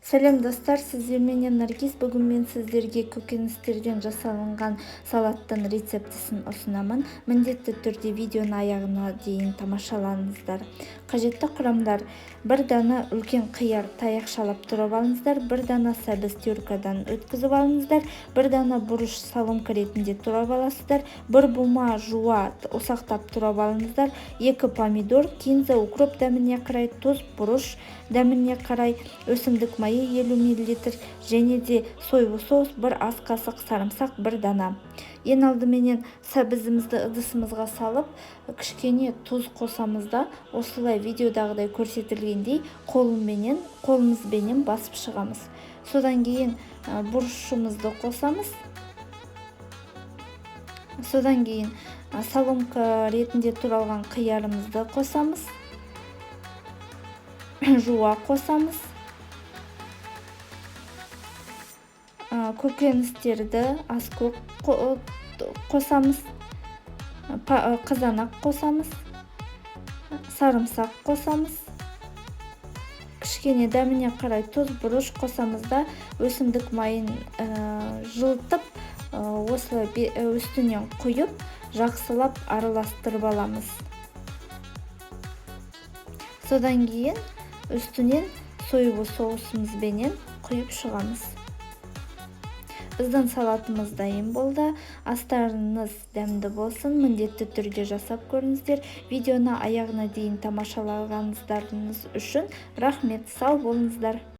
Сәлем, достар! Сіздерменен Наргиз. Бүгін мен сіздерге көкөністерден жасалынған салаттың рецептісін ұсынамын. Міндетті түрде видеоны аяғына дейін тамашалаңыздар. Қажетті құрамдар: бір дана үлкен қияр, таяқшалап турап алыңыздар, бір дана сәбіз, теркадан өткізіп алыңыздар, бір дана бұрыш, соломка ретінде турап аласыздар, бір бума жуа, ұсақтап турап алыңыздар, екі помидор, кинза, укроп дәміне қарай, тұз, бұрыш дәміне қарай, өсімдік майы 50 мл және де соевый соус бір ас қасық, сарымсақ бір дана. Ең алдыменен сәбізімізді ыдысымызға салып, кішкене тұз қосамыз да, осылай видеодағыдай көрсетілгендей қолымызбенен басып шығамыз. Содан кейін бұрышымызды қосамыз. Содан кейін соломка ретінде туралған қиярымызды қосамыз, жуа қосамыз, көкөністерді, аскөк қосамыз, қызанақ қосамыз, сарымсақ қосамыз, кішкене дәміне қарай тұз, бұрыш қосамыз да, өсімдік майын жылытып, осылай үстінен құйып, жақсылап араластырып аламыз. Содан кейін үстінен соевый соусымызбенен құйып шығамыз. Біздің салатымыз дайын болды. Астарыңыз дәмді болсын! Міндетті түрде жасап көріңіздер. Видеоны аяғына дейін тамашалағаныңыздарыңыз үшін рахмет. Сау болыңыздар!